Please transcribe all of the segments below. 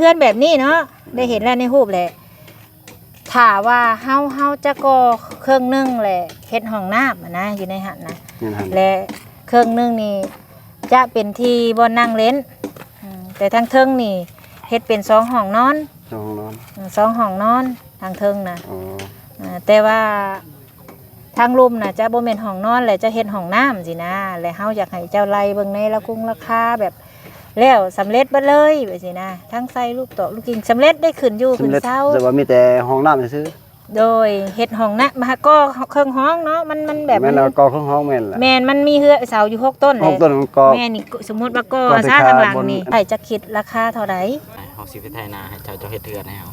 ເຮືອນແບບນີ້ເນາະ ໄດ້ເຫັນແລ້ວໃນຮູບແຫຼະ ຖ້າວ່າເຮົາ ເຮົາຈະກໍ່ເຄິ່ງໜຶ່ງ ແລະ ເຮັດຫ້ອງນ້ຳຫັ້ນນະ ຢູ່ໃນຫັ້ນນະ ແມ່ນຫັ້ນ ແລະ ເຄິ່ງໜຶ່ງນີ້ຈະເປັນທີ່ບ່ອນນັ່ງຫຼິ້ນ ອືມ ແຕ່ທາງເທິງນີ້ເຮັດເປັນສອງຫ້ອງນອນ ສອງຫ້ອງນອນ ອືມ ສອງຫ້ອງນອນທາງເທິງນະ ອໍ ອາ ແຕ່ວ່າ ທາງລຸ່ມນະຈະບໍ່ແມ່ນຫ້ອງນອນ ແລະ ຈະເຮັດຫ້ອງນ້ຳຊີ້ນະ ແລະ ເຮົາຢາກໃຫ້ເຈົ້າໄລ່ເບິ່ງໃນລາຄົງລາຄາແບບແລ້ວສຳເລັດເບິດເລີຍ ແບບຊີ້ນະ ທັງໃສ່ລູກຕອກລູກກິງສຳເລັດໄດ້ ຂຶ້ນຢູ່ຂຶ້ນເຊົາ ແຕ່ວ່າມີແຕ່ຫ້ອງນ້ຳຊື່ໆ ໂດຍ ເຮັດຫ້ອງນ້ຳ ກໍເຄິ່ງຫ້ອງເນາະ ມັນ ມັນແບບ ແມ່ນ ມັນ ກໍເຄິ່ງຫ້ອງ ແມ່ນລະ ແມ່ນ ມັນມີເຮືອເສົາຢູ່ຫົກຕົ້ນ ຫົກຕົ້ນ ກໍ ແມ່ນ ນີ້ ສົມມຸດວ່າກໍ ກໍ ຊະ ທາງຫຼັງນີ້ ໃຜຈັກຄິດລາຄາເທົ່າໃດ? ເຮົາຊິໄປໄຖນາໃຫ້ເຈົ້າ ເຈົ້າເຮັດເຮືອນໃຫ້ເຮົາ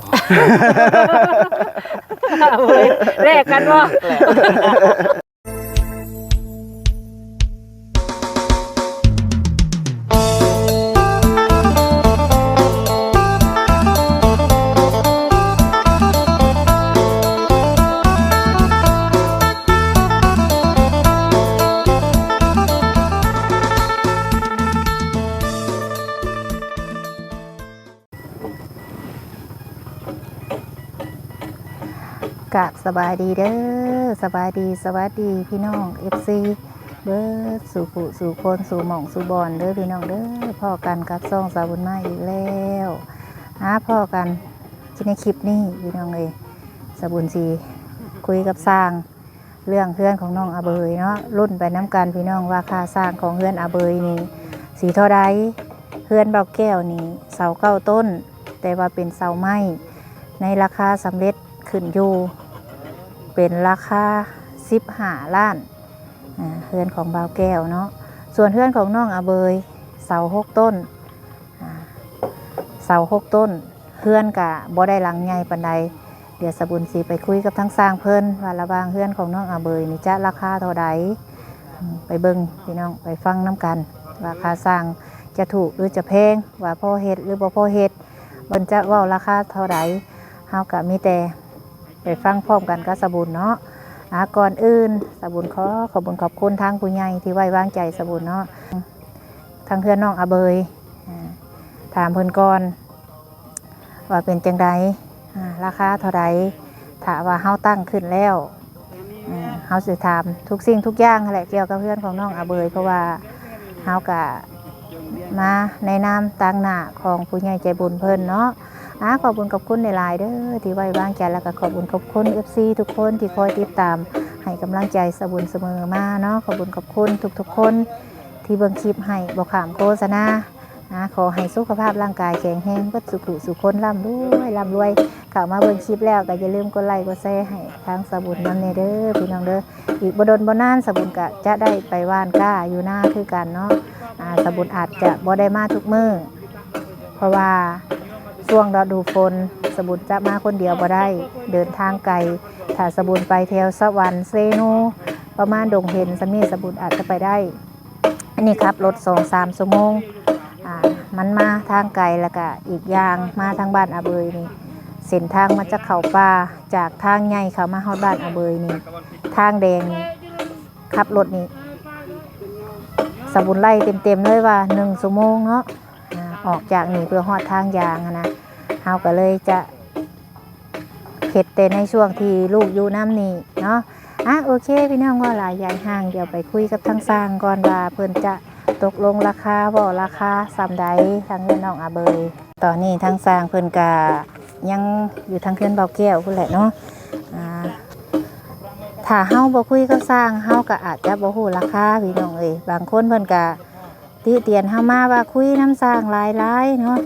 ແລກກັນບໍ່? ແລກ ກາບສະບາຍດີເດີ ສະບາຍດີ ສະຫວັດດີພີ່ນ້ອງເອັຟຊີເບິດສູ່ຜູ້ສູ່ຄົນສູ່ໝ່ອງສູ່ບ່ອນເດີພີ່ນ້ອງເດີ ພໍ້ກັນກັບຊ່ອງສາວບຸນມາອີກແລ້ວ ອາ ພໍ້ກັນໃນຄລິບນີ້ພີ່ນ້ອງເອີຍ ສາວບຸນຊິຄຸຍກັບຊ່າງ ເລື່ອງເຮືອນຂອງນ້ອງອາເບີຍເນາະ ລຸ້ນໄປນຳກັນພີ່ນ້ອງວ່າຄ່າສ້າງຂອງເຮືອນອາເບີຍນີ້ຊິເທົ່າໃດ? ເຮືອນບ່າວແກ້ວນີ້ເສົາເກົ້າຕົ້ນ ແຕ່ວ່າເປັນເສົາໄມ້ ໃນລາຄາສຳເລັດຂຶ້ນຢູ່ເປັນລາຄາສິບຫ້າລ້ານ ອາ ເຮືອນຂອງບ່າວແກ້ວເນາະ ສ່ວນເຮືອນຂອງນ້ອງອາເບີຍເສົາຫົກຕົ້ນ ອາ ເສົາຫົກຕົ້ນ ເຮືອນກະບໍ່ໄດ້ຫຼັງໃຫຍ່ປານໃດ ດຽວສາບຸນຊິໄປຄຸຍກັບທາງຊ່າງເພິ່ນວ່າລະຫວ່າງເຮືອນຂອງນ້ອງອາເບີຍນີ້ຈະລາຄາເທົ່າໃດ ອາ ໄປເບິ່ງພີ່ນ້ອງ ໄປຟັງນຳກັນວ່າຄ່າສ້າງຈະຖືກຫຼືຈະແພງ ວ່າພໍເຮັດຫຼືບໍ່ພໍເຮັດ ເພິ່ນຈະເວົ້າລາຄາເທົ່າໃດ ເຮົາກະມີແຕ່ໄປຟັງພ້ອມກັນກັບສາບຸນເນາະ ອາ ກ່ອນອື່ນສາບຸນຂໍຂອບບຸນຂອບຄຸນທາງຜູ້ໃຫຍ່ທີ່ໄວ້ວາງໃຈສາບຸນເນາະ ທາງເຮືອນນ້ອງອາເບີຍ ອາ ຖາມເພິ່ນກ່ອນວ່າເປັນຈັ່ງໃດ ອາ ລາຄາເທົ່າໃດ ຖ້າວ່າເຮົາຕັ້ງຂຶ້ນແລ້ວ ອາ ເຮົາຊິຖາມທຸກສິ່ງທຸກຢ່າງຫັ້ນແຫຼະ ກ່ຽວກັບເຮືອນຂອງນ້ອງອາເບີຍ ເພາະວ່າເຮົາກະມາໃນນາມຕາງໜ້າຂອງຜູ້ໃຫຍ່ໃຈບຸນເພິ່ນເນາະ ອາ ຂອບບຸນຂອບຄຸນຫຼາຍໆເດີ ທີ່ໄວ້ວາງໃຈ ແລ້ວກະຂອບບຸນຂອບຄຸນເອັຟຊີທຸກຄົນທີ່ຄອຍຕິດຕາມໃຫ້ກຳລັງໃຈສາບຸນສະເໝີມາເນາະ ຂອບບຸນຂອບຄຸນທຸກໆຄົນ ທີ່ເບິ່ງຄລິບໃຫ້ບໍ່ຂ້າມໂຄສະນາ ອາ ຂໍໃຫ້ສຸຂະພາບຮ່າງກາຍແຂງແຮງເບິດສູ່ຜູ້ສູ່ຄົນ ລ່ຳລວຍ ລ່ຳລວຍ ເຂົ້າມາເບິ່ງຄລິບແລ້ວກໍຢ່າລືມກົດໄລກົດແຊໃຫ້ທາງສາບຸນນຳແດ່ເດີພີ່ນ້ອງເດີ ອີກບໍ່ດົນບໍ່ນານສາບຸນກໍຈະໄດ້ໄປຫວ່ານກ້າຢູ່ນາຄືກັນເນາະ ອາ ສາບຸນອາດຈະບໍ່ໄດ້ມາທຸກມື້ ເພາະວ່າຊ່ວງລະດູຝົນສາບຸນຈະມາຄົນດຽວບໍ່ໄດ້ ເດີນທາງໄກ ຖ້າສາບຸນໄປແຖວສະຫວັນ ເຊໂນ ປະມານດົງເຫັນ ສ່ຳນີ້ສາບຸນອາດຈະໄປໄດ້ ອັນນີ້ຂັບລົດສອງສາມຊົ່ວໂມງ ອາ ມັນມາທາງໄກ ແລ້ວກະອີກຢ່າງມາທາງບ້ານອາເບີຍນີ້ ເສັ້ນທາງມັນຈະເຂົ້າປ່າ ຈາກທາງໃຫຍ່ເຂົ້າມາຮອດບ້ານອາເບີຍນີ້ ທາງແດງນີ້ ຂັບລົດນີ້ ສາບຸນໄລ່ເຕັມໆເລີຍວ່າໜຶ່ງຊົ່ວໂມງເນາະ ອາ ອອກຈາກນີ້ເພື່ອຮອດທາງຢາງຫັ້ນນະ ເຮົາກໍເລີຍຈະ ເຮັດແຕ່ໃນຊ່ວງທີ່ລູກຢູ່ນຳນີ້ເນາະ ອາ ໂອເຄພີ່ນ້ອງ ເວົ້າຫຼາຍຢາຍຫ່າງ ດຽວໄປຄຸຍກັບທາງຊ່າງກ່ອນວ່າເພິ່ນຈະຕົກລົງລາຄາ ເວົ້າລາຄາສ່ຳໃດ ທາງເຮືອນນ້ອງອາເບີຍ ຕອນນີ້ທາງຊ່າງເພິ່ນກະຍັງຢູ່ທາງເຮືອນບ່າວແກ້ວພຸ້ນແຫຼະເນາະ ອາ ຖ້າເຮົາບໍ່ຄຸຍກັບຊ່າງ ເຮົາກະອາດຈະບໍ່ຮູ້ລາຄາພີ່ນ້ອງເອີຍ ບາງຄົນເພິ່ນກະ ຕິຕຽນເຮົາມາວ່າຄຸຍນຳຊ່າງຫຼາຍໆເນາະ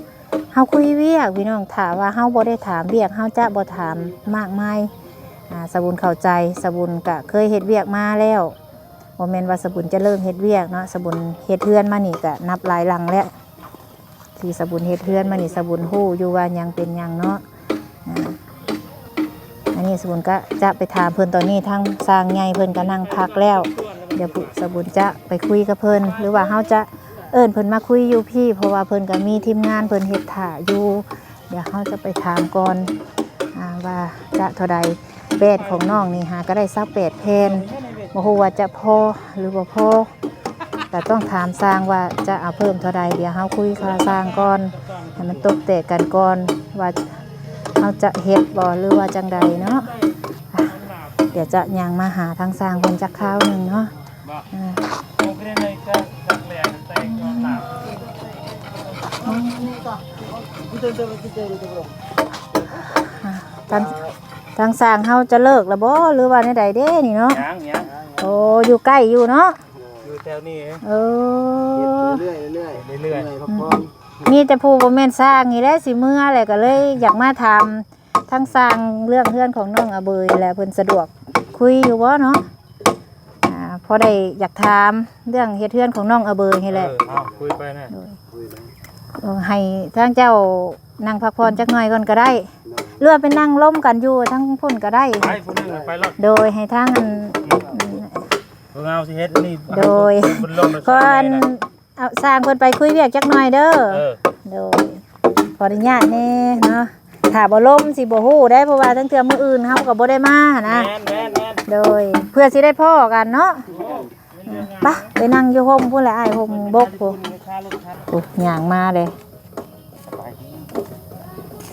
ເຮົາຄຸຍວຽກພີ່ນ້ອງ ຖ້າວ່າເຮົາບໍ່ໄດ້ຖາມວຽກ ເຮົາຈະບໍ່ຖາມມາກມາຍ ອາ ສາບຸນເຂົ້າໃຈ ສາບຸນກະເຄີຍເຮັດວຽກມາແລ້ວ ບໍ່ແມ່ນວ່າສາບຸນຈະເລີກເຮັດວຽກເນາະ ສາບຸນເຮັດເຮືອນມານີ້ກະນັບຫຼາຍຫຼັງແລ້ວ ທີ່ສາບຸນເຮັດເຮືອນມານີ້ ສາບຸນຮູ້ຢູ່ວ່າຫຍັງເປັນຫຍັງເນາະ ອາ ອັນນີ້ສາບຸນກະຈະໄປຖາມເພິ່ນ ຕອນນີ້ທາງຊ່າງໃຫຍ່ເພິ່ນກະນັ່ງພັກແລ້ວ ດຽວສາບຸນຈະໄປຄຸຍກັບເພິ່ນ ຫຼືວ່າເຮົາຈະເອີ້ນເພິ່ນມາຄຸຍຢູ່ພີ້ ເພາະວ່າເພິ່ນກະມີທີມງານເພິ່ນເຮັດຖ້າຢູ່ ດຽວເຮົາຈະໄປຖາມກ່ອນ ອາ ວ່າຈະເທົ່າໃດ ແບນຂອງນ້ອງນີ້ຫາກະໄດ້ຊາວແປດແຜ່ນ ບໍ່ຮູ້ວ່າຈະພໍຫຼືບໍ່ພໍ ກະຕ້ອງຖາມຊ່າງວ່າຈະເອົາເພີ່ມເທົ່າໃດ ດຽວເຮົາຄຸຍຄ່າຊ່າງກ່ອນ ໃຫ້ມັນຕົກແຕກກັນກ່ອນ ວ່າເຮົາຈະເຮັດບໍ່ ຫຼືວ່າຈັ່ງໃດເນາະ. ອ່ະ ດຽວຈະຍ່າງມາຫາທາງຊ່າງເພິ່ນຈັກຄາວໜຶ່ງເນາະ. ອ່າ ອ່າ ທາງ ທາງຊ່າງເຮົາຈະເລີກແລ້ວບໍ່ ຫຼືວ່າແນວໃດເດ້ນີ້ເນາະ? ຍັງ ຍັງ ໂອ້ ຢູ່ໃກ້ຢູ່ເນາະ? ຢູ່ແຖວນີ້ເອງ. ເອີ ເຮັດເລື້ອຍໆ ເລື້ອຍໆ ເລື້ອຍໆ ພັກຜ່ອນ. ມີແຕ່ຜູ້ບໍ່ແມ່ນຊ່າງນີ້ແຫຼະຊິເມືອແຫຼະ ກໍເລີຍຢາກມາຖາມທາງຊ່າງເລື່ອງເຮືອນຂອງນ້ອງອາເບີຍແຫຼະ ເພິ່ນສະດວກຄຸຍຢູ່ບໍ່ເນາະ? ອ່າ ພໍໄດ້ຢາກຖາມເລື່ອງເຮັດເຮືອນຂອງນ້ອງອາເບີຍນີ້ແຫຼະ. ເອີ ເອົາ ຄຸຍໄປນະ. ໂດຍ ເອີ ໃຫ້ທາງເຈົ້ານັ່ງພັກຜ່ອນຈັກໜ່ອຍກ່ອນກໍໄດ້ ໂດຍ ຫຼືວ່າໄປນັ່ງລົມກັນຢູ່ທາງພຸ້ນກໍໄດ້. ໄປຜູ້ໜຶ່ງໄປລອດ. ໂດຍ ໃຫ້ທາງອັນ ອືມ ເພິ່ນເອົາຊິເຮັດອັນນີ້. ໂດຍ ເພິ່ນລົງໄປ ຂໍອັນ ຊ່ອຍແດ່ນະ. ເອົາ ຊ່າງເພິ່ນໄປຄຸຍວຽກຈັກໜ່ອຍເດີ. ເອີ ໂດຍ ຂໍອະນຸຍາດແດ່ເນາະ. ຖ້າບໍ່ລົມຊິບໍ່ຮູ້ໄດ໋ ເພາະວ່າທັງເທື່ອມື້ອື່ນເຮົາກໍບໍ່ໄດ້ມາຫັ້ນນະ. ແມ່ນໆໆ ໂດຍ ເພື່ອຊິໄດ້ພໍ້ກັນເນາະ. ໄປ ໄປນັ່ງຢູ່ຮົ່ມພຸ້ນແຫຼະ ອ້າຍ ຮົ່ມບົກພຸ້ນ. ໂອ້ ຍ່າງມາເດ້.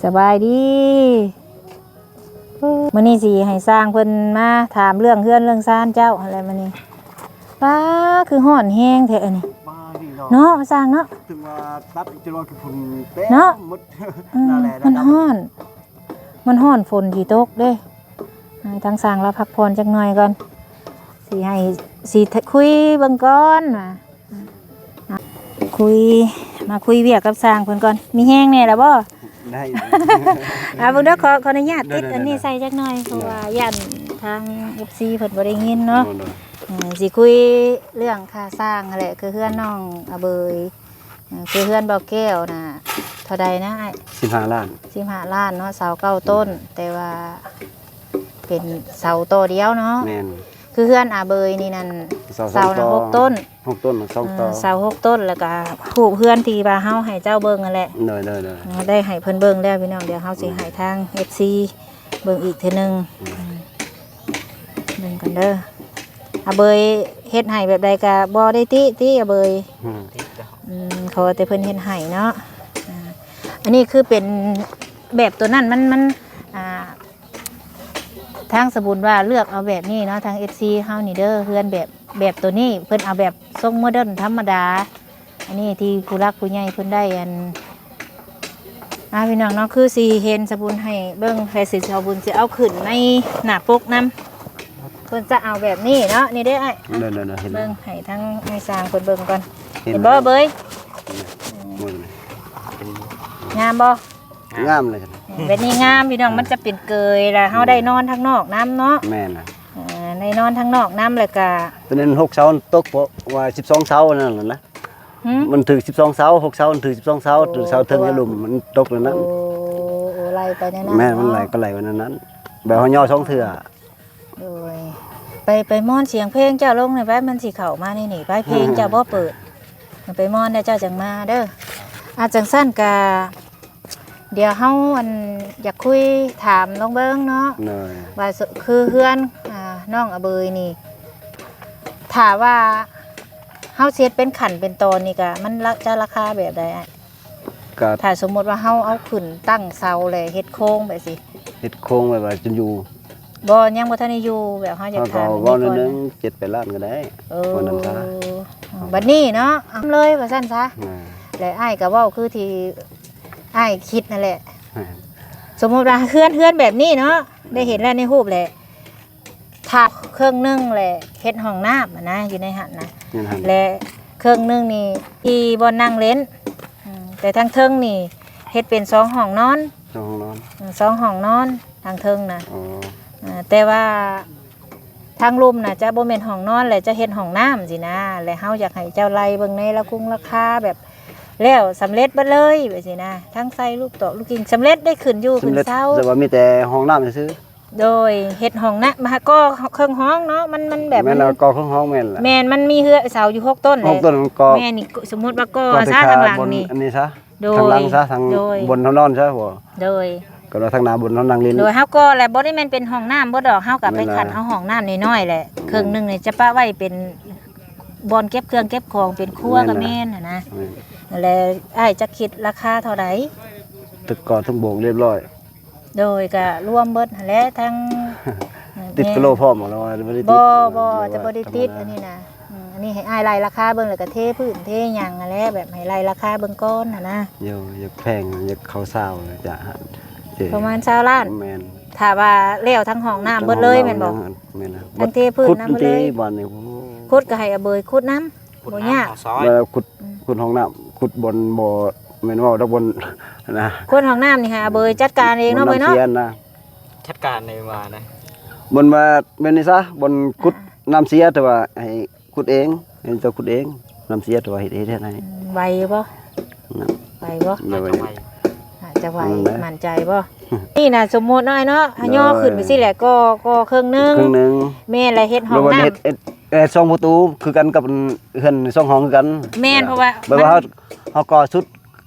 ສະບາຍດີ. ມື້ນີ້ຊິໃຫ້ຊ່າງເພິ່ນມາຖາມເລື່ອງເຮືອນເລື່ອງຊານເຈົ້າຫັ້ນແຫຼະມື້ນີ້. ປ້າ ຄືຮ້ອນແຮງແທ້ອັນນີ້ ມານີ້ເນາະ ເນາະ ຊ່າງເນາະ. ເຖິງວ່າຕັດຈະລອດຄືຝົນແຕກ ເນາະ ໝົດ. ອືມ ນັ້ນແຫຼະ ມັນຮ້ອນ ມັນຮ້ອນ ຝົນຊິຕົກເດ້. ໃຫ້ທາງຊ່າງລາວພັກຜ່ອນຈັກໜ່ອຍກ່ອນ ຊິໃຫ້ ຊິຄຸຍເບິ່ງກ່ອນວ່າ ຄຸຍ ມາຄຸຍວຽກກັບຊ່າງເພິ່ນກ່ອນ. ມີແຮງແດ່ລະບໍ່? ໄດ້ ອ່າ ເບິ່ງເດີ ຂໍ ຂໍອະນຸຍາດຕິດ ໄດ້ໆໆ ອັນນີ້ໃສ່ຈັກໜ່ອຍ ເພາະວ່າຢ້ານທາງເອັຟຊີເພິ່ນບໍ່ໄດ້ຍິນເນາະ. ໂດຍໆ ເອີ ຊິຄຸຍເລື່ອງຄ່າສ້າງຫັ້ນແຫຼະ ຄືເຮືອນນ້ອງອາເບີຍ ເອີ ຄືເຮືອນບ່າວແກ້ວນະ ເທົ່າໃດນະອ້າຍ? ສິບຫ້າລ້ານ. ສິບຫ້າລ້ານເນາະ ເສົາເກົ້າຕົ້ນ ແຕ່ວ່າເປັນເສົາຕໍ່ດຽວເນາະ. ແມ່ນ ຄືເຮືອນອາເບີຍນີ້ນັ້ນ ເສົາ ເສົານະ ສອງຕໍ່ ຫົກຕົ້ນ. ຫົກຕົ້ນ ສອງຕໍ່ ເອີ ເສົາຫົກຕົ້ນ ແລ້ວກະຮູບເຮືອນທີ່ວ່າເຮົາໃຫ້ເຈົ້າເບິ່ງຫັ້ນແຫຼະ. ໂດຍໆໆ ເອີ ໄດ້ໃຫ້ເພິ່ນເບິ່ງແລ້ວພີ່ນ້ອງ. ດຽວເຮົາຊິໃຫ້ທາງເອັຟຊີເບິ່ງອີກເທື່ອໜຶ່ງ. ອືມ ເບິ່ງກັນເດີ. ອາເບີຍເຮັດໃຫ້ແບບໃດກະບໍ່ໄດ້ຕິຕິ ອາເບີຍ. ອືມ ອືມ ຂໍແຕ່ເພິ່ນເຮັດໃຫ້ເນາະ. ອ່າ ອັນນີ້ຄືເປັນແບບຕົວນັ້ນ ມັນ ມັນ ອ່າ ທາງສະບຸນວ່າເລືອກເອົາແບບນີ້ເນາະ ທາງເອັຟຊີເຮົານີ້ເດີ ເຮືອນແບບ ແບບໂຕນີ້ ເພິ່ນເອົາແບບຊົງໂມເດີນທຳມະດາ. ອັນນີ້ທີ່ຜູ້ຫຼັກຜູ້ໃຫຍ່ເພິ່ນໄດ້ອັນ ອ່າ ພີ່ນ້ອງເນາະ ຄືຊິເຫັນສະບຸນໃຫ້ເບິ່ງ ແລະ ຊິ ສະບຸນຊິເອົາຂຶ້ນໃນໜ້າປົກນຳ. ເພິ່ນຈະເອົາແບບນີ້ເນາະ ນີ້ເດ້ອ້າຍ. ເດີໆໆ ເຫັນ ເບິ່ງໃຫ້ທາງອ້າຍຊ່າງເພິ່ນເບິ່ງກ່ອນ. ເຫັນ ເຫັນບໍ່ເບີຍ? ງາມບໍ່? ງາມເລີຍ ແບບນີ້ງາມພີ່ນ້ອງ. ອືມ ມັນຈະເປັນເກີຍ ແລ້ວເຮົາໄດ້ນອນທາງນອກນຳເນາະ. ແມ່ນນະ ເອີ ໄດ້ນອນທາງນອກນຳ ແລ້ວກະ ຕອນນັ້ນຫົກເສົາຕົກ ເພາະວ່າສິບສອງເສົານັ້ນນະ. ຫື? ມັນຖືກສິບສອງເສົາ ຫົກເສົາມັນຖືກສິບສອງເສົາ. ໂອ້ ເສົາເທິງໃນລຸ່ມມັນຕົກນັ້ນນະ. ໂອ້ ໂອ້ ໄລ່ໄປແນວນັ້ນ. ແມ່ນ ມັນໄລ່ ເນາະ ກໍໄລ່ໄປແນວນັ້ນ ແບບເຮົາຍໍສອງເທື່ອ. ໂດຍ ໄປ ໄປມ່ອນສຽງເພງເຈົ້າລົງນີ້ໄປ ມັນຊິເຂົ້າມາໃນນີ້ໄປ. ເພງເຈົ້າບໍ່ເປີດ ໄປມ່ອນແລ້ວເຈົ້າຈັ່ງມາເດີ. ອາ ຈັ່ງຊັ້ນກະ ດຽວເຮົາ ອັນ ຢາກຄຸຍຖາມລອງເບິ່ງເນາະ. ໂດຍ ວ່າ ຄືເຮືອນ ອ່າ ນ້ອງອາເບີຍນີ້ ຖ້າວ່າເຮົາຊິເຮັດເປັນຂັ້ນເປັນຕອນນີ້ກະ ມັນລະ ຈະລາຄາແບບໃດອ້າຍ? ກະ ຖ້າສົມມຸດວ່າເຮົາເອົາຂຶ້ນຕັ້ງເສົາ ແລະ ເຮັດໂຄງແບບຊີ້ ເຮັດໂຄງແບບວ່າຈົນຢູ່ ບໍ່ ຍັງບໍ່ທັນໄດ້ຢູ່ ແບບເຮົາຢາກຖາມ ເຮົາກໍເວົ້າໜ້ອຍໜຶ່ງ ເຈັດແປດລ້ານກໍໄດ້. ເອີ ເວົ້ານຳຊະ ບັດນີ້ເນາະ ເອົາເລີຍວ່າຊັ້ນຊະ. ອ່າ ແລະ ອ້າຍກໍເວົ້າຄືທີ່ອ້າຍຄິດນັ້ນແຫຼະ. ອ່າ ສົມມຸດວ່າເຮືອນ ເຮືອນແບບນີ້ເນາະ ໄດ້ເຫັນແລ້ວໃນຮູບແຫຼະ ຖ້າເຄິ່ງໜຶ່ງແຫຼະ ເຮັດຫ້ອງນ້ຳຫັ້ນນະ ຢູ່ໃນຫັ້ນນະ. ແລະ ເຄິ່ງໜຶ່ງນີ້ທີ່ບ່ອນນັ່ງຫຼິ້ນ. ອືມ ແຕ່ທາງເທິງນີ້ເຮັດເປັນສອງຫ້ອງນອນ. ສອງຫ້ອງນອນ. ອືມ ສອງຫ້ອງນອນທາງເທິງນະ. ອໍ ເອີ ແຕ່ວ່າທາງລຸ່ມນະຈະບໍ່ແມ່ນຫ້ອງນອນ ແລະ ຈະເຮັດຫ້ອງນ້ຳຊີ້ນະ. ແລະ ເຮົາຢາກໃຫ້ເຈົ້າໄລ່ເບິ່ງໃນລາຄົງລາຄາແບບແລ້ວສຳເລັດເບິດເລີຍແບບຊີ້ນະ ທັງໃສ່ລູກຕອກລູກກິງສຳເລັດໄດ້ ຂຶ້ນຢູ່ຂຶ້ນເຊົາ. ແຕ່ວ່າມີແຕ່ຫ້ອງນ້ຳຊື່ໆ. ໂດຍ ເຮັດຫ້ອງນະ ມາກໍເຄິ່ງຫ້ອງເນາະ ມັນ ມັນແບບ ແມ່ນແລ້ວ ມັນກໍເຄິ່ງຫ້ອງ ແມ່ນລະ ແມ່ນ ມັນມີເຮືອ ເສົາຢູ່ຫົກຕົ້ນ ຫົກຕົ້ນ ມັນກໍ ແມ່ນນີ້ ສົມມຸດວ່າກໍ ກໍ ຊະ ທາງຫຼັງນີ້ ອັນນີ້ຊະ ໂດຍ ທາງຫຼັງຊະ ທາງ ໂດຍ ບົນເຮົານອນຊະ. ໂດຍ ກໍວ່າທາງໜ້າບົນເຮົານັ່ງຫຼິ້ນ. ໂດຍ ເຮົາກໍແລ້ວບໍ່ໄດ້ແມ່ນເປັນຫ້ອງນ້ຳບໍ່ດອກ ເຮົາກໍໄປ ແມ່ນລະ ຂັ້ນເອົາຫ້ອງນ້ຳນ້ອຍໆແຫຼະ. ແມ່ນ ເຄິ່ງໜຶ່ງນີ້ຈະປະໄວ້ເປັນບ່ອນເກັບເຄື່ອງເກັບຂອງ ເປັນຄົວ ແມ່ນລະ ກໍແມ່ນຫັ້ນນະ. ແມ່ນ ຫັ້ນແຫຼະ. ອ້າຍຈັກຄິດລາຄາເທົ່າໃດ? ແຕ່ກໍທັງໂບກຮຽບຮ້ອຍ. ໂດຍ ກະລວມເບິດຫັ້ນແຫຼະ ທັງ ຕິດ ແມ່ນ ໂປໂລພ້ອມບໍ່ລະວ່າບໍ່ໄດ້ຕິດ? ບໍ່ ບໍ່ ຈະບໍ່ໄດ້ຕິດ ອັນນີ້ນະ. ອືມ ອັນນີ້ໃຫ້ອ້າຍໄລ່ລາຄາເບິ່ງ ແລ້ວກະເທພື້ນເທຫຍັງຫັ້ນແຫຼະ ແບບໃຫ້ໄລ່ລາຄາເບິ່ງກ່ອນຫັ້ນນະ. ໂດຍ ຢາກແພງ ຢາກເຂົ້າຊາວ ຈະ ປະມານຊາວລ້ານ. ແມ່ນ. ຖ້າວ່າແລ້ວທັງຫ້ອງນ້ຳເບິດເລີຍແມ່ນບໍ່? ແມ່ນແລ້ວ. ທັງເທພື້ນນຳເບິດເລີຍ. ບັດຂຸດນີ້ຕິ ບັດນີ້ ໂອ້ ຂຸດກໍໃຫ້ອາເບີຍຂຸດນຳ ບໍ່ຍາກ. ແລ້ວຂຸດ ອືມ ຂຸດຫ້ອງນ້ຳ ຂຸດບ່ອນບໍ່ແມ່ນເວົ້າດອກ ບ່ອນນະ ຂຸດຫ້ອງນ້ຳນີ້ໃຫ້ອາເບີຍຈັດການເອງເນາະ ເບີຍເນາະ. ຈັດການໃນວ່ານະ ບ່ອນວ່າແມ່ນນີ້ຊະ ບ່ອນຂຸດ ອ່າ ນ້ຳເສຍ ແຕ່ວ່າໃຫ້ ຂຸດເອງ ເຫັນເຈົ້າຂຸດເອງ ນ້ຳເສຍ ແຕ່ວ່າເຮັດ ເຮັດ ເຮັດໃຫ້. ອືມ ໄວຢູ່ບໍ່? ນະ ໄວບໍ່? ໄວ ໜ້າຈະໄວ. ນັ້ນແຫຼະ ໝັ້ນໃຈບໍ່? ນີ້ນະ ສົມມຸດເນາະ ອ້າຍເນາະ ໂດຍ ຍໍຂຶ້ນໄປຊີ້ແຫຼະ ກໍ ກໍເຄິ່ງໜຶ່ງ ເຄິ່ງໜຶ່ງ. ແມ່ນ ແລ້ວເຮັດຫ້ອງນ້ຳ ເຮັດ ເຮັດ ເຮັດສອງປະຕູຄືກັນກັບເຮືອນສອງຫ້ອງຄືກັນ. ແມ່ນ ເພາະວ່າ ແບບວ່າເຮົາ ເຮົາກໍ່ສຸດ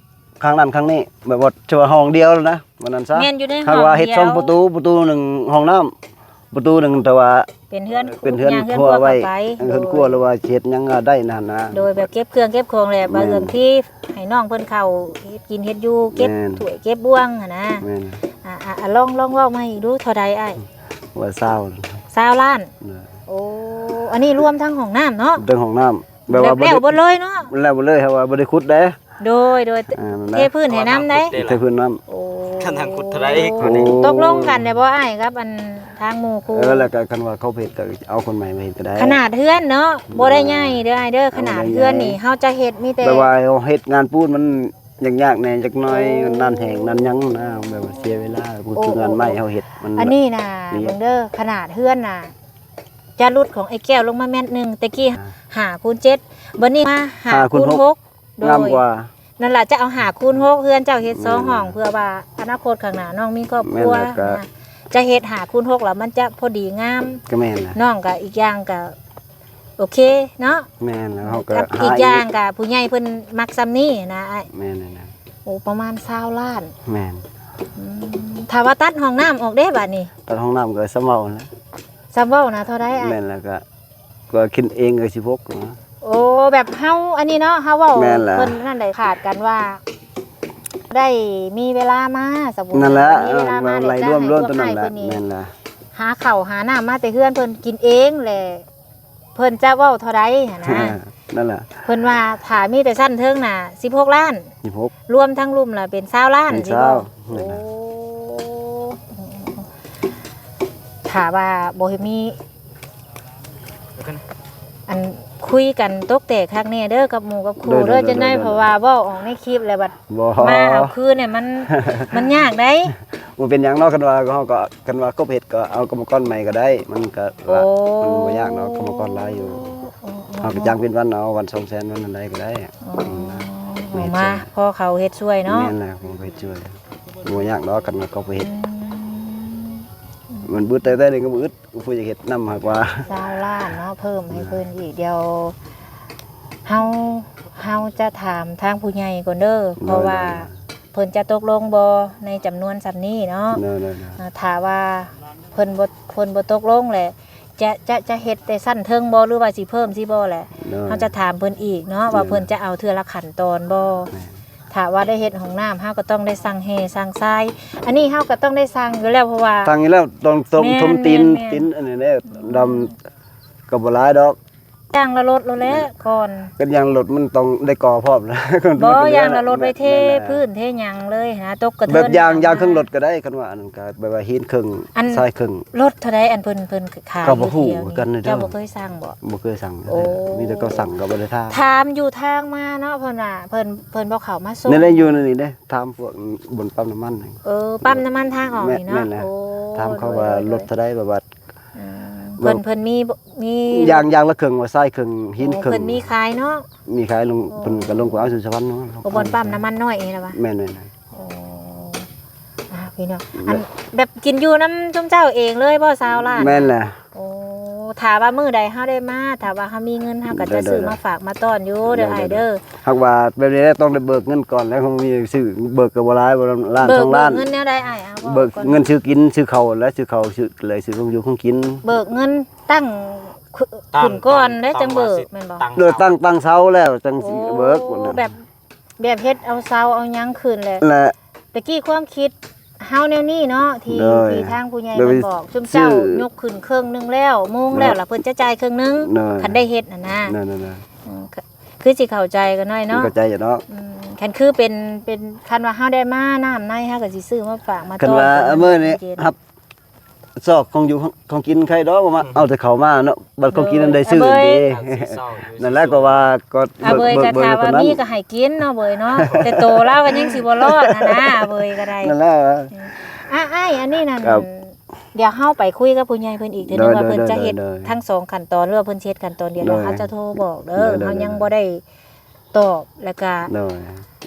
ຂ້າງນັ້ນຂ້າງນີ້ ແບບວ່າເທື່ອຫ້ອງດຽວນະ ວ່ານັ້ນຊະ. ແມ່ນ ຢູ່ໃນຫ້ອງດຽວ ຫາກວ່າເຮັດສອງປະຕູ ປະຕູໜຶ່ງຫ້ອງນ້ຳ ປະຕູໜຶ່ງ ແຕ່ວ່າເປັນເຮືອນ ເປັນເຮືອນ ເຮືອນຄົວໄວ້ ເຮືອນຄົວ ເຮືອນຄົວ ຫຼືວ່າຊິເຮັດຫຍັງກໍໄດ້ນັ້ນນະ. ໂດຍ ແບບເກັບເຄື່ອງເກັບຂອງແຫຼະ ແມ່ນ ບາງເລື່ອງທີ່ໃຫ້ນ້ອງເພິ່ນເຂົ້າເຮັດກິນເຮັດຢູ່ ເກັບ ແມ່ນ ຖ້ວຍເກັບບ່ວງຫັ້ນນະ. ແມ່ນ. ອ່າ ອ່າ ລອງ ລອງເວົ້າມາອີກດູ ເທົ່າໃດອ້າຍ? ວ່າຊາວ ຊາວລ້ານ. ໂດຍ. ໂອ້ ອັນນີ້ລວມທັງຫ້ອງນ້ຳເນາະ? ທັງຫ້ອງນ້ຳ ແບບວ່າ ແບບແລ້ວເບິດເລີຍເນາະ? ແລ້ວເບິດເລີຍ ເຮົາວ່າບໍ່ໄດ້ຂຸດເດ້. ໂດຍ ໂດຍ ອ່າ ນັ້ນແຫຼະ ເທພື້ນໃຫ້ນຳໄດ໋ ເທພື້ນນຳ. ໂອ້ ຄັນທາງຂຸດເທົ່າໃດອີກ ໂອ້ ຕົກລົງກັນແລ້ວບໍ່ອ້າຍ ກັບອັນທາງໝູ່ຄູ່? ເອີ ແລ້ວກໍຄັນວ່າເຂົາເຮັດກໍເອົາຄົນໃໝ່ມາເຮັດກໍໄດ້. ຂະໜາດເຮືອນເນາະ ບໍ່ໄດ້ໃຫຍ່ເດີອ້າຍເດີ ຂະໜາດເຮືອນນີ້ເຮົາຈະເຮັດມີແຕ່ ແບບວ່າເຮົາເຮັດງານປູນມັນຍາກໆແດ່ຈັກໜ້ອຍ ໂອ້ ມັນນານແຫ້ງນານຫຍັງນະ ແບບວ່າເສຍເວລາ ຄືງານໃໝ່ເຮົາເຮັດມັນ ອັນນີ້ນະ ເບິ່ງເດີ ຂະໜາດເຮືອນນະ ຈະຫຼຸດຂອງໄອ້ແກ້ວລົງມາແມັດໜຶ່ງ ແຕ່ກີ້ ອ່າ ຫ້າຄູນເຈັດ ບັດນີ້ມາຫ້າ ຫ້າຄູນຫົກ ໂດຍ ງາມກວ່າ. ນັ້ນລະ ຈະເອົາຫ້າຄູນຫົກ ເຮືອນເຈົ້າເຮັດສອງຫ້ອງ ແມ່ນລະ ເພື່ອວ່າອະນາຄົດຂ້າງໜ້ານ້ອງມີຄອບຄົວ ແມ່ນລະ ນະ ຈະເຮັດຫ້າຄູນຫົກລະມັນຈະພໍດີງາມ. ກໍແມ່ນລະ ນ້ອງກໍອີກຢ່າງກໍໂອເຄເນາະ. ແມ່ນລະ ເຮົາກໍ ກັບອີກຢ່າງກໍຜູ້ໃຫຍ່ເພິ່ນມັກຊ່ຳນີ້ນະອ້າຍ. ແມ່ນລະ ໂອ້ ປະມານຊາວລ້ານ. ແມ່ນ. ອືມ ຖ້າວ່າຕັດຫ້ອງນ້ຳອອກເດ້ບາດນີ້? ຕັດຫ້ອງນ້ຳກໍສ່ຳເວົ້າຫັ້ນແຫຼະ. ສ່ຳເວົ້ານະ ເທົ່າໃດອ້າຍ? ແມ່ນລະ ກໍ ກໍຄິດເອງກໍສິບຫົກນະ. ໂອ້ ແບບເຮົາອັນນີ້ເນາະ ເຮົາເວົ້າ ແມ່ນລະ ເພິ່ນນັ້ນໄດ້ຂາດກັນວ່າ ໄດ້ມີເວລາມາ ສະບຸນ ນັ້ນລະ ມີເວລາມາ ເອີ ໄລ່ລວມ ລວມຕົວນັ້ນລະ. ແມ່ນລະ ຫາເຂົ້າຫານ້ຳມາແຕ່ເຮືອນເພິ່ນກິນເອງ ແລະ ເພິ່ນຈະເວົ້າເທົ່າໃດຫັ້ນນະ. ນັ້ນລະ ເພິ່ນວ່າຖ້າມີແຕ່ຊັ້ນເທິງນະ ສິບຫົກລ້ານ ສິບຫົກ ລວມທັງລຸ່ມລະເປັນຊາວລ້ານ ເປັນຊາວ ຊິບໍ່? ແມ່ນລະ. ໂອ້ ຖ້າວ່າບໍ່ມີ ອັນ ຄຸຍກັນຕົກແຕກຄັກແນ່ເດີກັບໝູ່ກັບຄູ່ເດີ ໂດຍ ໂດຍ ຈັ່ງໃດ ໂດຍ ໂດຍ ເພາະວ່າເວົ້າອອກໃນຄລິບແລ້ວບັດ ບໍ່ ມາເອົາຄືນນີ້ມັນ ມັນຍາກໃດ໋. ບໍ່ເປັນຫຍັງເນາະ ຄັນວ່າເຮົາກໍ ຄັນວ່າຄົບເຮັດກໍເອົາກຳມະກອນໃໝ່ກໍໄດ້ ມັນກໍ ໂອ້ ວ່າ ມັນບໍ່ຍາກເນາະ ກຳມະກອນຫຼາຍຢູ່. ໂອ້ ໂອ້ ເຮົາກໍຈ້າງເປັນວັນເອົາ ວັນສອງແສນ ວັນນັ້ນໃດກໍໄດ້. ອໍ ອືມ ເອົາມາ ພໍເຂົາເຮັດຊ່ວຍເນາະ. ແມ່ນແຫຼະ ພໍເຂົາເຮັດຊ່ວຍ ບໍ່ຍາກດອກ ຄັນວ່າເຂົາບໍ່ເຮັດ. ອືມ ມັນບຶດແຕ່ໆນີ້ກໍບໍ່ອຶດ ຜູ້ຢາກເຮັດນຳຫາກວ່າ ຊາວລ້ານເນາະ ເພີ່ມໃຫ້ເພິ່ນອີກ. ດຽວເຮົາ ເຮົາຈະຖາມທາງຜູ້ໃຫຍ່ກ່ອນເດີ ໂດຍ ເພາະວ່າ ໂດຍ ໂດຍ ເພິ່ນຈະຕົກລົງບໍ່ໃນຈຳນວນສ່ຳນີ້ເນາະ. ໂດຍ ໂດຍ ໂດຍ ອ່າ ຖ້າວ່າເພິ່ນບໍ່ ເພິ່ນບໍ່ຕົກລົງແຫຼະ ຈະ ຈະ ຈະເຮັດແຕ່ຊັ້ນເທິງບໍ່ ຫຼືວ່າຊິເພີ່ມຊິບໍ່ແຫຼະ. ໂດຍ ເຮົາຈະຖາມເພິ່ນອີກເນາະ ໂດຍ ວ່າເພິ່ນຈະເອົາເທື່ອລະຂັ້ນຕອນບໍ່. ແມ່ນ. ຖ້າວ່າໄດ້ເຮັດຫ້ອງນ້ຳ ເຮົາກໍຕ້ອງໄດ້ສັ່ງແຮ່ສັ່ງຊາຍ ອັນນີ້ເຮົາກໍຕ້ອງໄດ້ສັ່ງຢູ່ແລ້ວ ເພາະວ່າ ສັ່ງຢູ່ແລ້ວ ຕ້ອງ ຕ້ອງ ແມ່ນ ຖົມຕີນ ແມ່ນ ແມ່ນ ຕີນອັນນີ້ແຫຼະ ດຳກໍບໍ່ຫຼາຍດອກ. ຢ່າງລະລົດໂລດແຫຼະ ແມ່ນ ກ່ອນ ກໍຢ່າງລະລົດມັນຕ້ອງໄດ້ກໍ່ພ້ອມແຫຼະ. ບໍ່ ຢ່າງລະລົດໄວ້ເທ ແມ່ນແຫຼະ ພື້ນເທຫຍັງເລີຍຫັ້ນນະ ຕົກກະເທີນ ແບບຢ່າງ ຢ່າງເຄິ່ງລົດກໍໄດ້ ຄັນວ່າອັນນັ້ນກໍແບບວ່າຫີນເຄິ່ງ ອັນ ຊາຍເຄິ່ງ. ລົດເທົ່າໃດ ອັນເພິ່ນ ເພິ່ນຂາຍ ກໍບໍ່ຮູ້ຄືກັນເດີ ເຈົ້າບໍ່ເຄີຍສັ່ງບໍ່? ບໍ່ເຄີຍສັ່ງ. ໂອ້ ມີແຕ່ເຂົາສັ່ງກໍບໍ່ໄດ້ຖາມ ຖາມຢູ່ທາງມາເນາະ ເພິ່ນວ່າເພິ່ນ ເພິ່ນບໍ່ເຂົ້າມາສົ່ງ. ນີ້ແຫຼະ ຢູ່ໃນນີ້ເດ້ ຖາມພວກບ່ອນປ້ຳນ້ຳມັນ. ເອີ ປ້ຳນ້ຳມັນທາງອອກນີ້ເນາະ. ແມ່ນແຫຼະ. ໂອ້ ຖາມເຂົາວ່າ ໂດຍ ໂດຍ ລົດເທົ່າໃດ ແບບວ່າ ເອີ ເພິ່ນ ເພິ່ນມີ ມີ ຢ່າງ ຢ່າງລະເຄິ່ງວ່າຊາຍເຄິ່ງ ຫີນເຄິ່ງ ໂອ້ ເພິ່ນມີຂາຍເນາະ. ມີຂາຍລົງ ໂອ້ ເພິ່ນກໍລົງໄປເອົາຢູ່ສະຫວັນເນາະ. ໂອ້ ບ່ອນປ້ຳນ້ຳມັນນ້ອຍນີ້ນະວະ? ແມ່ນໆ. ໂອ້ ອ່າ ພີ່ນ້ອງ ແບບ ອັນ ແບບກິນຢູ່ນຳຊຸມເຈົ້າເອງເລີຍບໍ່ ຊາວລ້ານ? ແມ່ນແຫຼະ. ໂອ້ ຖ້າວ່າມື້ໃດເຮົາໄດ້ມາ ຖ້າວ່າເຮົາມີເງິນ ເຮົາກໍຈະ ໂດຍ ໂດຍ ຊື້ມາຝາກມາຕ້ອນຢູ່ເດີ ໂດຍ ອ້າຍເດີ. ຫາກວ່າແບບນີ້ແຫຼະ ຕ້ອງໄດ້ເບີກເງິນກ່ອນ ແລ້ວເຮົາມີຊື້ ເບີກກໍບໍ່ຫຼາຍ ບໍ່ລ້ານ ສອງລ້ານ. ເບີກເງິນແນວໃດອ້າຍ? ເອົາເວົ້າກ່ອນ. ເບີກເງິນຊື້ກິນ ຊື້ເຂົ້າ ແລະ ຊື້ເຂົ້າ ຊື້ ແລະ ຊື້ຂອງຢູ່ຂອງກິນ. ເບີກເງິນຕັ້ງ ຂຶ້ນກ່ອນ ແລ້ວຈັ່ງເບີກແມ່ນບໍ່? ໂດຍ ຕັ້ງ ຕັ້ງເສົາແລ້ວຈັ່ງຊິເບີກ. ໂອ້ ແບບ ແບບເຮັດເອົາເສົາເອົາຫຍັງຂຶ້ນແຫຼະ ແລະ ແຕ່ກີ້ຄວາມຄິດເຮົາແນວນີ້ເນາະ ທີ່ ໂດຍ ທີ່ທາງຜູ້ໃຫຍ່ ໂດຍ ເພິ່ນບອກ ຊຸມເຈົ້າ ຊື້ ຍົກຂຶ້ນເຄິ່ງໜຶ່ງແລ້ວ ມຸງແລ້ວ ເນາະ ລະເພິ່ນຈະຈ່າຍເຄິ່ງໜຶ່ງ ໂດຍ ຄັນໄດ້ເຮັດຫັ້ນນະ ນັ້ນໆໆ ອືມ ຄື ຄືຊິເຂົ້າໃຈກັນໜ້ອຍເນາະ ເຂົ້າໃຈຢູ່ເນາະ ອືມ ຄັນຄືເປັນ ເປັນ ຄັນວ່າເຮົາໄດ້ມານ້ຳໃນ ເຮົາກໍຊິຊື້ມາຝາກມາຕ້ອນ ຄັນວ່າ ເອີ ມື້ນີ້ ເຢັນ ຮັບ ຊອກຂອງຢູ່ຂອງ ຂອງກິນໃຄດອກວ່າມາ ເອີ ເອົາແຕ່ເຂົ້າມາເນາະ ບັດຂອງກິນນັ້ນໄດ້ຊື້ ເອີ ເດ້ ເອົາເບີຍ ນັ້ນແຫຼະ ກໍວ່າກໍ ອາເບີຍກໍຖ້າວ່າມີກໍໃຫ້ກິນເນາະເບີຍເນາະ ແຕ່ໂຕລາວກໍຍັງຊິບໍ່ລອດຫັ້ນນະ ອາເບີຍກໍໄດ້ ນັ້ນແຫຼະ ອາ ອ້າຍ ອັນນີ້ນັ້ນ ດຽວເຮົາໄປຄຸຍກັບຜູ້ໃຫຍ່ເພິ່ນອີກເທື່ອໜຶ່ງວ່າເພິ່ນຈະເຮັດທັງສອງຂັ້ນຕອນ ຫຼືວ່າເພິ່ນຊິເຮັດຂັ້ນຕອນດຽວ ແລ້ວເຮົາຈະໂທບອກເດີ ເຮົາຍັງບໍ່ໄດ້ ຕອບ ແລ້ວກະ ໂດຍ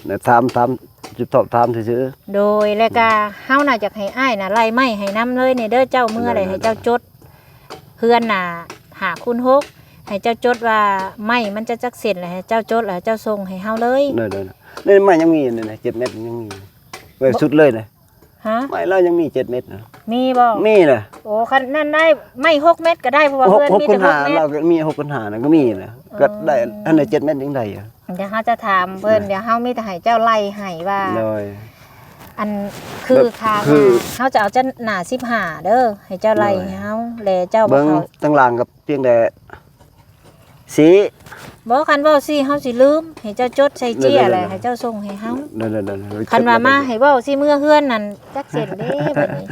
ແລ້ວຖາມ ຖາມ ຈຸດສອບຖາມຊື່ໆ ໂດຍ ແລ້ວກະເຮົານະຢາກໃຫ້ອ້າຍນະໄລ່ໄມ້ໃຫ້ນຳເລີຍນີ້ເດີ ເຈົ້າເມືອແລ້ວໃຫ້ເຈົ້າຈົດເຮືອນນະຫ້າຄູນຫົກ ໃຫ້ເຈົ້າຈົດວ່າໄມ້ມັນຈະຈັກເຊັນ ແລ້ວໃຫ້ເຈົ້າຈົດ ແລ້ວເຈົ້າສົ່ງໃຫ້ເຮົາເລີຍ ໂດຍ ໂດຍ ໂດຍ ນີ້ໄມ້ຍັງມີຢູ່ນີ້ ເຈັດແມັດຍັງມີ ໄວ້ສຸດເລີຍນະ ຮະ ໄມ້ລາວຍັງມີເຈັດແມັດນະ ມີບໍ່ ມີນະ ໂອ້ ຄັນນັ້ນໄດ້ ໄມ້ຫົກແມັດກໍໄດ້ ເພາະວ່າເຮືອນມີແຕ່ຫົກແມັດ ລາວກໍມີຫົກຄູນຫ້ານະ ກໍມີນະ ກໍໄດ້ ອັນນັ້ນເຈັດແມັດຍັງໄດ້ຢູ່ ດຽວເຮົາຈະຖາມເພິ່ນ ດຽວເຮົາມີແຕ່ໃຫ້ເຈົ້າໄລ່ໃຫ້ວ່າ ໂດຍ ອັນຄືຄ່າ ເຮົາຈະເອົາຈັກໜ້າສິບຫ້າເດີ ໃຫ້ເຈົ້າໄລ່ໃຫ້ເຮົາ ແລະເຈົ້າບໍ່ເຂົ້າ ເບິ່ງທາງຫຼັງກໍພຽງແຕ່ ສີ່ ບໍ່ ຄັນເວົ້າສີ່ເຮົາຊິລືມ ໃຫ້ເຈົ້າຈົດໃສ່ເຈ້ຍ ແລ້ວໃຫ້ເຈົ້າສົ່ງໃຫ້ເຮົາ ໂດຍໆໆ ຄັນວ່າມາໃຫ້ເວົ້າຊິເມືອເຮືອນນັ້ນຈັກເຊັນເດ້ ບັດນີ້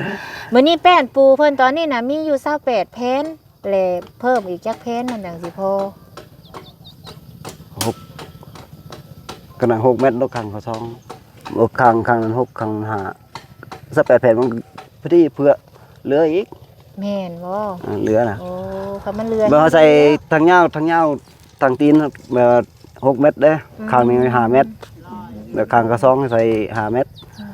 ບັດນີ້ແປ້ນປູເພິ່ນຕອນນີ້ນະມີຢູ່ຊາວແປດແຜ່ນ ແລະເພີ່ມອີກຈັກແຜ່ນມັນຈັ່ງຊິພໍ ຫົກ ກະນັ້ນຫົກແມັດເນາະ ຂ້າງກະສອງ ໂອ້ ຂ້າງ ຂ້າງນັ້ນຫົກ ຂ້າງຫ້າ ຊາວແປດແຜ່ນມັນພໍດີເພື່ອເຫຼືອອີກ ແມ່ນບໍ່ ເຫຼືອນະ ໂອ້ ຄັນມັນເຫຼືອ ເຮົາໃສ່ທັງຍາວ ທັງຍາວ ທັງຕີນ ເອີ ຫົກແມັດເດ້ ອືມ ຂ້າງໜຶ່ງຫ້າແມັດ ແລ້ວຂ້າງກະສອງໃສ່ຫ້າແມັດ ອືມ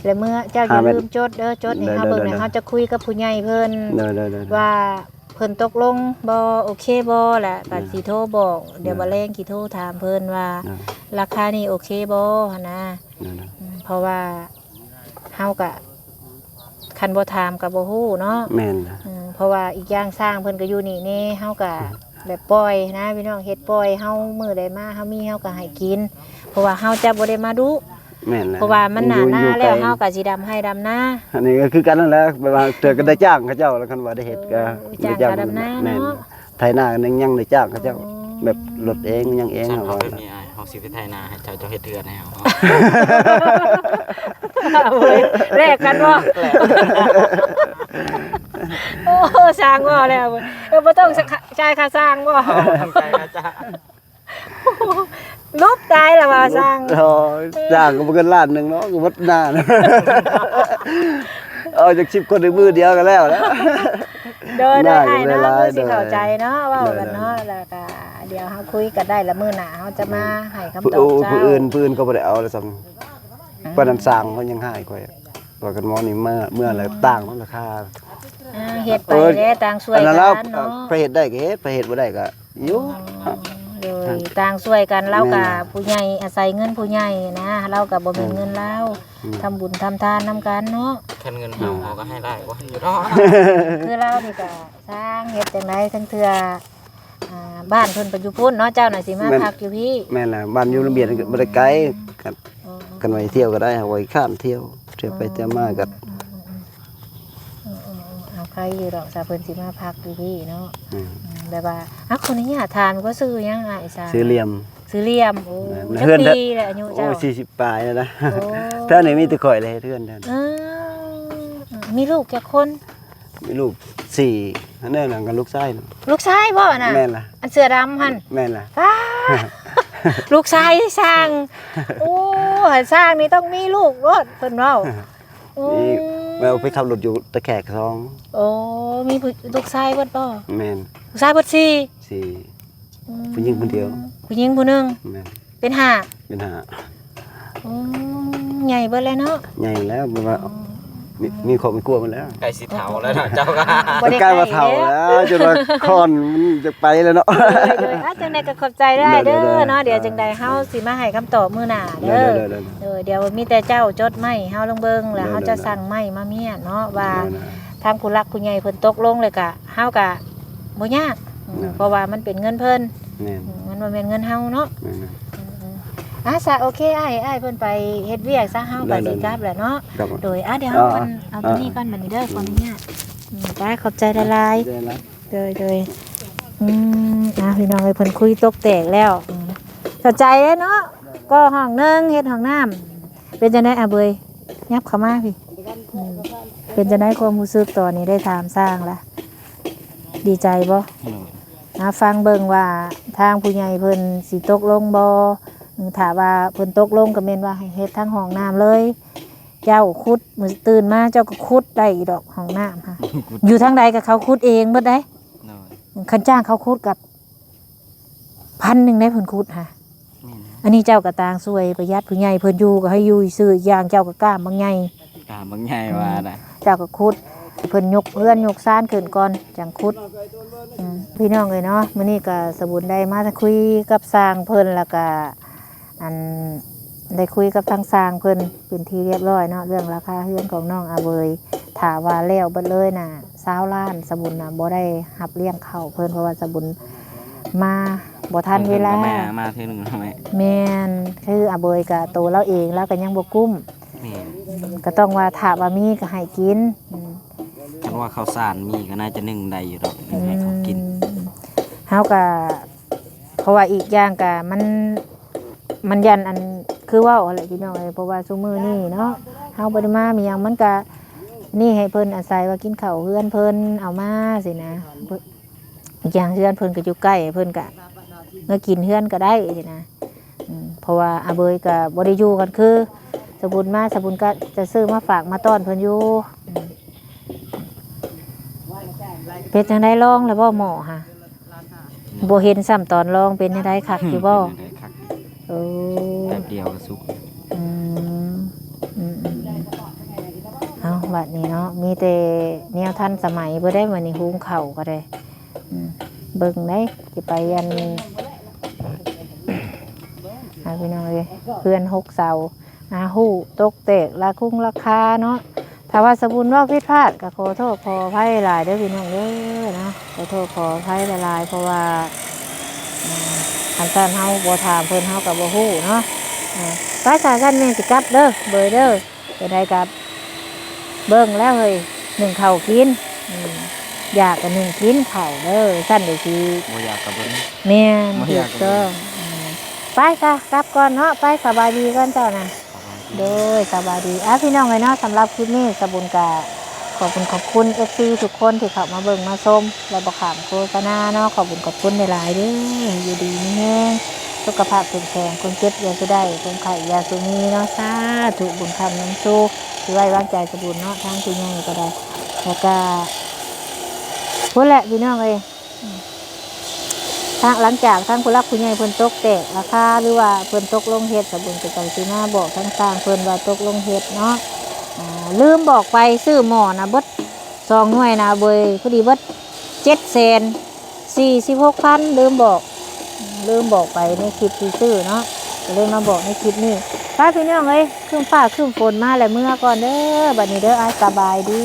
ແລ້ວເມື່ອເຈົ້າຢ່າລືມຈົດເດີ ຈົດໃຫ້ເຮົາເບິ່ງ ເຮົາຈະຄຸຍກັບຜູ້ໃຫຍ່ເພິ່ນ ໂດຍໆໆ ວ່າ ເພິ່ນຕົກລົງບໍ່ ໂອເຄບໍ່ ແລ້ວກໍ ອືມ ຊິໂທບອກ ດຽວ ອືມ ບາແລງຊິໂທຖາມເພິ່ນວ່າ ອືມ ລາຄານີ້ໂອເຄບໍ່ຫັ້ນນະ ອືມ ອືມ ເພາະວ່າເຮົາກະ ຄັນບໍ່ຖາມກໍບໍ່ຮູ້ເນາະ ແມ່ນ ອືມ ເພາະວ່າອີກຢ່າງຊ່າງເພິ່ນກໍຢູ່ນີ້ແດ່ ເຮົາກະ ອືມ ແບບປ່ອຍນະພີ່ນ້ອງ ເຮັດປ່ອຍ ເຮົາມື້ໃດມາເຮົາມີເຮົາກໍໃຫ້ກິນ ເພາະວ່າເຮົາຈະບໍ່ໄດ້ມາດຸ ແມ່ນແຫຼະ ເພາະວ່າມັນໜ້ານາແລ້ວ ເຮົາກໍຊິດຳໄຮ່ດຳນາ ອັນນີ້ກໍຄືກັນນັ້ນແຫຼະ ແບບວ່າເທື່ອກໍໄດ້ຈ້າງເຂົາເຈົ້າ ແລ້ວຄັນວ່າໄດ້ເຮັດກໍ ເອີ ໄດ້ຈ້າງ ໄດ້ຈ້າງ ຄ່າດຳນາ ແມ່ນ ເນາະ ໄຖນາກໍຍັງໄດ້ຈ້າງເຂົາເຈົ້າ ອໍ ແບບລົດເອງຫຍັງເອງ ຊັ້ນເຮົາ ເຮົາແບບນີ້ອ້າຍ ເຮົາຊິໄປໄຖນາໃຫ້ເຈົ້າ ເຈົ້າເຮັດເຮືອນໃຫ້ເຮົາ ເອົາເວີຍ ແລກກັນບໍ່ ໂອ້ ຊ່າງເວົ້າແລ້ວ ເອີ ບໍ່ຕ້ອງ ຈ່າຍຄ່າຊ່າງບໍ່ ເອົາ ຕ້ອງຈ່າຍຄ່າຈ້າງ ຫຼຸບຕາຍລະວ່າຊ່າງ ໂອ້ຍ ຈ້າງກໍບໍ່ເກີນລ້ານໜຶ່ງເນາະ ກໍໝົດໜ້າ ເອົາຈັກສິບຄົນໃນມື້ດຽວກໍແລ້ວແຫຼະ ໂດຍ ໂດຍ ອ້າຍເນາະ ເພິ່ນຊິເຂົ້າໃຈເນາະ ເວົ້າກັນເນາະ ແລ້ວກໍດຽວເຮົາຄຸຍກັນໄດ້ລະ ມື້ໜ້າເຮົາຈະມາໃຫ້ຄຳຕອບເຈົ້າ ຜູ້ອື່ນ ຜູ້ອື່ນກໍບໍ່ໄດ້ເອົາລະຊ້ຳ ປານນັ້ນຊ່າງເພິ່ນຍັງໃຫ້ຂ້ອຍ ວ່າກັນໝໍນີ້ເມື່ອ ເມື່ອແລ້ວຕ່າງລາຄາ ອ່າ ເຮັດໄປແດ່ ຕ່າງຊ່ວຍກັນເນາະ ໄປເຮັດໄດ້ກໍເຮັດ ໄປເຮັດບໍ່ໄດ້ກໍ ຢູ່ ໂດຍ ຕ່າງຊ່ວຍກັນ ລາວກະ ແມ່ນລະ ຜູ້ໃຫຍ່ ອາໄສເງິນຜູ້ໃຫຍ່ນະ ລາວກະບໍ່ແມ່ນ ແມ່ນ ເງິນລາວ ອືມ ທຳບຸນທຳທານນຳກັນເນາະ ຄັນເງິນເຮົາ ອືມ ເຮົາກໍໃຫ້ຫຼາຍກວ່າຢູ່ເນາະ ຄືລາວນີ້ກະຊ່າງເຮັດຈັ່ງໃດ ທັງເທື່ອ ອ່າ ບ້ານເພິ່ນກໍຢູ່ພຸ້ນເນາະ ເຈົ້ານະຊິມາ ແມ່ນ ພັກຢູ່ພີ້ ແມ່ນລະ ບ້ານຢູ່ລະບຽນກໍບໍ່ໄດ້ໄກ ອືມ ຄັນວ່າໄປທ່ຽວກໍໄດ້ ເຮົາບໍ່ຄ້ານທ່ຽວ ທ່ຽວໄປ ອໍ ທ່ຽວມາກໍ ອືມໆ ເອີໆ ເອົາ ໃຄຢູ່ດອກ ສາເພິ່ນຊິມາພັກຢູ່ພີ້ເນາະ ອືມ ອືມ ແບບວ່າ ອາ ຂໍອະນຸຍາດຖາມ ກໍຊື່ຫຍັງອ້າຍຊາ? ຊື່ຫຼຽມ ຊື່ຫຼຽມ ໂອ້ ແມ່ນ ຈັກປີແລ້ວອາຍຸເຈົ້າ? ໂອ້ ສີ່ສິບປາຍແລ້ວນະ ໂອ້ ແຖວນີ້ມີແຕ່ຂ້ອຍແຫຼະເຮັດເຮືອນແຖວນີ້ ເອີ ມີລູກຈັກຄົນ? ມີລູກສີ່ ອັນນັ້ນກໍລູກຊາຍ ລູກຊາຍບໍ່ນະ? ແມ່ນລະ ອັນເສື້ອດຳຫັ້ນ ແມ່ນລະ ປ້າ ລູກຊາຍຊ່າງ ໂອ້ ໃຫ້ຊ່າງນີ້ຕ້ອງມີລູກໂລດ ເພິ່ນເວົ້າ ໂອ້ ນີ້ແມ່ໄປຂັບລົດຢູ່ຕະແຂກສອງ ໂອ້ ມີຜູ້ ລູກຊາຍເບິດບໍ່? ແມ່ນ ລູກຊາຍເບິດສີ່ ສີ່ ອືມ ຜູ້ຍິງຜູ້ດຽວ ຜູ້ຍິງຜູ້ໜຶ່ງ ແມ່ນ ເປັນຫ້າ ເປັນຫ້າ ໂອ້ ໃຫຍ່ເບິດແລ້ວເນາະ ໃຫຍ່ແລ້ວ ແບບວ່າ ອໍ ມີ ມີຄອບມີຄົວໝົດແລ້ວ ໃກ້ຊິເຖົ້າແລ້ວເນາະ ເຈົ້າກໍ ບໍ່ໄດ້ໃກ້ວ່າເຖົ້າແລ້ວ ຈົນວ່າຄ້ອນມັນຈະໄປແລ້ວເນາະ ໂດຍໆ ອ່າ ຈັ່ງໃດກໍຂອບໃຈຫຼາຍເດີເນາະ ໂດຍໆ ດຽວຈັ່ງໃດເຮົາຊິມາໃຫ້ຄຳຕອບມື້ໜ້າເດີ ໂດຍໆ ໂດຍ ດຽວມີແຕ່ເຈົ້າຈົດໄມ້ເຮົາລົງເບິ່ງ ແລ້ວເຮົາຈະສັ່ງໄມ້ມາມ້ຽນເນາະ ວ່າ ໂດຍໆ ທາງຜູ້ຫຼັກຜູ້ໃຫຍ່ເພິ່ນຕົກລົງ ແລ້ວກະເຮົາກະບໍ່ຍາກ ອືມ ເພາະວ່າມັນເປັນເງິນເພິ່ນ ແມ່ນ ອືມ ມັນບໍ່ແມ່ນເງິນເຮົາເນາະ ແມ່ນ ອືມ ອ່າ ຊະ ໂອເຄ ອ້າຍ ອ້າຍເພິ່ນໄປເຮັດວຽກຊະ ເຮົາກໍຊິກັບແລ້ວເນາະ. ໂດຍ ອ່າ ດຽວເຮົາ ອ່າ ເອົາ ອ່າ ຕົວນີ້ກ່ອນ ບັດນີ້ເດີ ຂໍອະນຸຍາດ. ອືມ ໄປ ຂອບໃຈຫຼາຍໆ. ໂດຍ ໂດຍ ອືມ ອ່າ ພີ່ນ້ອງເອີຍ ເພິ່ນຄຸຍຕົກແຕກແລ້ວ. ອືມ ເຂົ້າໃຈເດ້ເນາະ ກໍຫ້ອງໜຶ່ງ ເຮັດຫ້ອງນ້ຳ. ເປັນຈັ່ງໃດ ອາເບີຍ? ຫຍັບເຂົ້າມາພີ້. ອືມ ເປັນຈັ່ງໃດຄວາມຮູ້ສຶກຕອນນີ້ ໄດ້ຖາມຊ່າງລະ ດີໃຈບໍ່? ໂດຍ ມາຟັງເບິ່ງວ່າທາງຜູ້ໃຫຍ່ເພິ່ນຊິຕົກລົງບໍ່? ຖ້າວ່າເພິ່ນຕົກລົງກໍແມ່ນວ່າໃຫ້ເຮັດທາງຫ້ອງນ້ຳເລີຍ. ເຈົ້າຂຸດ ມື້ຕື່ນມາເຈົ້າກໍຂຸດໄດ້ອີກດອກ ຫ້ອງນ້ຳຫັ້ນ ຢູ່ທາງໃດກໍເຂົາຂຸດເອງເບິດເດ້. ໂດຍ ຄັນຈ້າງເຂົາຂຸດກໍພັນໜຶ່ງໄດ້ເພິ່ນຂຸດຫາ. ແມ່ນ ອັນນີ້ເຈົ້າກໍຕ່າງຊ່ວຍປະຢັດ ຜູ້ໃຫຍ່ເພິ່ນຢູ່ກໍໃຫ້ຢູ່ຊື່ ອີກຢ່າງເຈົ້າກໍກ້າມບັກໃຫຍ່ ກ້າມບັກໃຫຍ່ ອືມ ວ່ານະ ເຈົ້າກໍຂຸດ ເພິ່ນຍົກເຮືອນຍົກຊານຂຶ້ນກ່ອນຈັ່ງຂຸດ. ອືມ ພີ່ນ້ອງເອີຍເນາະ ມື້ນີ້ກໍສະບຸນໄດ້ມາຄຸຍກັບຊ່າງເພິ່ນ ແລ້ວກໍ ອັນ ໄດ້ຄຸຍກັບທາງຊ່າງເພິ່ນເປັນທີ່ຮຽບຮ້ອຍເນາະ ເລື່ອງລາຄາເຮືອນຂອງນ້ອງອາເບີຍ. ຖ້າວ່າແລ້ວເບິດເລີຍນະ ຊາວລ້ານ ສະບຸນນະບໍ່ໄດ້ຮັບລ້ຽງເຂົ້າເພິ່ນ ເພາະວ່າສະບຸນມາບໍ່ທັນເວລາ ເພິ່ນກໍມາ ມາເທື່ອໜຶ່ງແລ້ວແມ່. ແມ່ນ ຄືອາເບີຍກະໂຕລາວເອງ ລາວກໍຍັງບໍ່ກຸ້ມ. ແມ່ນ ອືມ ກໍຕ້ອງວ່າຖ້າວ່າມີກໍໃຫ້ກິນ. ອືມ ຄັນວ່າເຂົ້າສານມີກໍໜ້າຈະໜຶ້ງໄດ້ຢູ່ດອກ ໜຶ້ງໃຫ້ເຂົາກິນ. ອືມ ເຮົາກໍ ເພາະວ່າອີກຢ່າງກະມັນ ມັນຢ້ານອັນ ຄືເວົ້າຫັ້ນແຫຼະພີ່ນ້ອງເອີຍ ເພາະວ່າຊຸມື້ນີ້ເນາະ ເຮົາບໍ່ໄດ້ມາມີຫຍັງ ມັນກະນີ້ໃຫ້ເພິ່ນອາໄສວ່າກິນເຂົ້າເຮືອນເພິ່ນເອົາມາຊີ້ນະ. ອີກຢ່າງເຮືອນເພິ່ນກໍຢູ່ໃກ້ ເພິ່ນກະມາກິນເຮືອນກໍໄດ້ຊີ້ນະ. ອືມ ເພາະວ່າອາເບີຍກໍບໍ່ໄດ້ຢູ່ກັນ ຄືສະບຸນມາ ສະບຸນກໍຈະຊື້ມາຝາກມາຕ້ອນເພິ່ນຢູ່. ອືມ ເປັນຈັ່ງໃດ ລອງແລ້ວບໍ່ໝໍຫາ? ບໍ່ເຫັນຊ້ຳຕອນລອງ ເປັນຈັ່ງໃດ ຄັກຢູ່ບໍ່? ເປັນຈັ່ງໃດ ຄັກຢູ່. ເອີ ແປັບດຽວກໍສຸກ. ອືມ ອືມໆໆ ເອົາ ບັດນີ້ເນາະ ມີແຕ່ແນວທັນສະໄໝເບິດເດ້ ມື້ນີ້ ຫຸງເຂົ້າກໍໄດ້. ອືມ ເບິ່ງເດ້ ຊິໄປອັນ ອ່າ ພີ່ນ້ອງເອີຍ ເຮືອນຫົກເສົາ ອາ ຫູຕົກແຕກລາຄົງລາຄາເນາະ. ຖ້າວ່າສະບຸນເວົ້າຜິດພາດກໍຂໍໂທດຂໍອະໄພຫຼາຍເດີພີ່ນ້ອງເດີເນາະ ຂໍໂທດຂໍອະໄພຫຼາຍໆ ເພາະວ່າ ອາ ຄັນຊັ້ນເຮົາບໍ່ຖາມເພິ່ນ ເຮົາກໍບໍ່ຮູ້ເນາະ. ອາ ໄປຊະ ຊັ້ນແມ່ຊິກັບເດີ ເບີຍເດີ. ຈັ່ງໃດກໍເບິ່ງແລ້ວເຮີ້ຍ ໜຶ້ງເຂົ້າກິນ. ອືມ ຢາກກໍໜຶ້ງກິນເຂົ້າເດີ ຊັ້ນໄດ້ຊິ ບໍ່ຢາກກໍເບິ່ງ. ແມ່ນ ບໍ່ຢາກກໍເບິ່ງ ຖືກຕ້ອງ. ອືມ ໄປຊະ ກັບກ່ອນເນາະ ໄປ ສະບາຍດີກ່ອນເຈົ້ານະ. ໂດຍ ສະບາຍດີ. ອ່າ ພີ່ນ້ອງເອີຍເນາະ ສຳລັບຄລິບນີ້ສະບຸນກະຂອບຄຸນຂອບຄຸນເອັຟຊີທຸກຄົນທີ່ເຂົ້າມາເບິ່ງມາຊົມ ແລະ ບໍ່ຂ້າມໂຄສະນາເນາະ. ຂອບຄຸນຂອບຄຸນຫຼາຍໆເດີ ຢູ່ດີມີແຮງ ສຸຂະພາບເຂັ້ມແຂງ ຄວາມເຈັບຢ່າສູ່ໄດ້ ຄວາມໄຂ້ຢ່າສູ່ມີເນາະ. ສາທຸ ບຸນຄ້ຳນຳສູ່ ທີ່ໄວ້ວາງໃຈສະບຸນເນາະ ທາງຜູ້ໃຫຍ່ກໍໄດ້ ແລ້ວກະພຸ້ນແຫຼະ ພີ່ນ້ອງເອີຍ. ທາງ ຫຼັງຈາກທາງຜູ້ຫຼັກຜູ້ໃຫຍ່ເພິ່ນຕົກແຕກລາຄາ ຫຼືວ່າເພິ່ນຕົກລົງເຮັດ ສະບຸນກໍຈັ່ງຊິມາບອກທາງຊ່າງເພິ່ນວ່າຕົກລົງເຮັດເນາະ. ອ່າ ລືມບອກໄປ ຊື້ໝໍ້ນະເບິດສອງໜ່ວຍນະ ເບີຍ ພໍດີເບິດເຈັດແສນສີ່ສິບຫົກພັນ ລືມບອກ ລືມບອກໄປໃນຄລິບທີ່ຊື້ເນາະ ກໍເລີຍມາບອກໃນຄລິບນີ້. ໄປ ພີ່ນ້ອງເອີຍ ຄຶ້ມຟ້າຄຶ້ມຝົນມາແລ້ວ ເມືອກ່ອນເດີ ບັດນີ້ເດີ. ອ່າ ສະບາຍດີ.